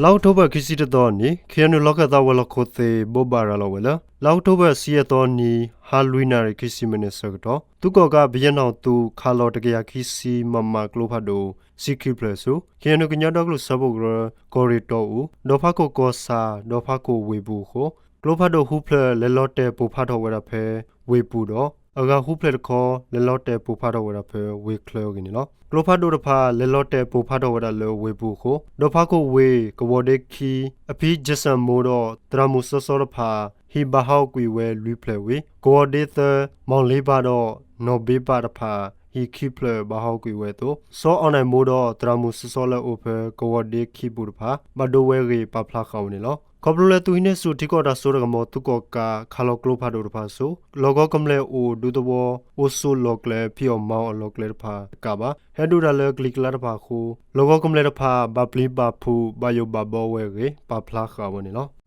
လါအီးကထိဘၢၣ် ခံဆံတသီနံၤ ခ့ၣ်အဲၣ်ယူၣ် လီၢ်ခၢၣ်သးဝဲၤလီၢ်ခိၣ်သ့ၣ် ဘိးဘၣ်ရၤလီၤဝဲလၢ လါအီးကထိဘၢၣ် ဆံယဲၢ်သီနံၤ ဟါလွံၢ်နၣ်ရံၣ် ခံဆံမံးနံးဆၢကတီၢ် သုးကီၣ်ကး ဘုရင့်နောင်သုး ခးလီၤ တကယၤခံဆံ မမ ကျိဖးဒိၣ် ဆံခံဖျၢၣ်ဆူ ခ့ၣ်အဲၣ်ယူၣ် ကညီဒီကလုာ်စၢဖှိၣ်ကရၢ ကီၢ်ရ့ၣ်တီအူ ဒီၣ်ဖးခိၣ်ကီၢ်ဆၣ် ဒီၣ်ဖးခိၣ်ဝ့ၢ်ပူၤအဃိ ကျိဖးဒိၣ်ဃုဖျၢၣ် လဲၤလီၤတဲာ်ပိၢ်ဖးထီၣ်ဝဲဒၣ်ဖဲ ဝ့ၢ်ပူၤဒီး အဂၤဃုဖျၢၣ်တခီ လဲၤလီၤတဲာ်ပိၢ်ဖးထီၣ်ဝဲဒၣ်ဖဲ ဝ့ၢ်ချၢအဂ့ၢ်န့ၣ်လီၤ. ကျိဖးဒိၣ်တဖၣ် လဲၤလီၤတဲာ်ပိၢ်ဖးထီၣ်ဝဲဒၣ်လၢဝ့ၢ်ပူၤအဃိ ဒီၣ်ဖးခိၣ်ဝ့ၢ် ကဝီၤဒ့ခံ အဖံ ကၠစၣ်မိၣ်ဒီး သရၣ်မုၣ်စီစီတဖၣ် ဟံၣ်ဘၣ်ဟးဂီၤကွံာ်ဝဲလွံၢ်ဖျၢၣ်ဝံၤ ကဝီၤဒ့သၢ မီၣ်လ့ဘၣ်ဒီး နီၢ်ဘ့ဘၣ်တဖၣ် ဟံၣ်ခံဖျၢၣ်ဘၣ်ဟးဂီၤကွံာ်ဝဲအသိး စီၤအီၣ်နဲၣ်မိၣ်ဒီး သရၣ်မုၣ်စီစီလၢအအိၣ်ဖဲ ကဝီၤဒ့ခံပူၤတဖၣ် ဘၣ်ဒိဝဲအဂ့ၢ် ပာ်ဖျါဃာ်ဝဲန့ၣ်လီၤ. ခီဖျိလၢသုးဟံးန့ၢ်ဆူၣ်ထံကီၢ်တၢ်စိတၢ်ကမီၤ သုးကီၣ်ကး ခးလီၤကျိဖးဒိၣ်တဖၣ်အစိၤ လီၢ်ကဝီၤကမျၢၢ်အိၣ်ဒူသဝီ အိၣ်ဆိးလီၢ်ကျဲ ဖံးအီၣ်မၤအီၣ်အလီၢ်ကျဲတဖၣ်တကးဘၣ် ဟဲဒိၣ်တၢ်လၢကလံၤကျါတဖၣ်အဃိ လီၢ်ကဝီၤကမျၢၢ်တဖၣ် ဘၣ်ပျံၤဘၣ်ဖုး ဘၣ်ယိၣ်ဘၣ်ဘီဝဲအဂ့ၢ် ပာ်ဖျါဃာ်ဝဲန့ၣ်လီၤ.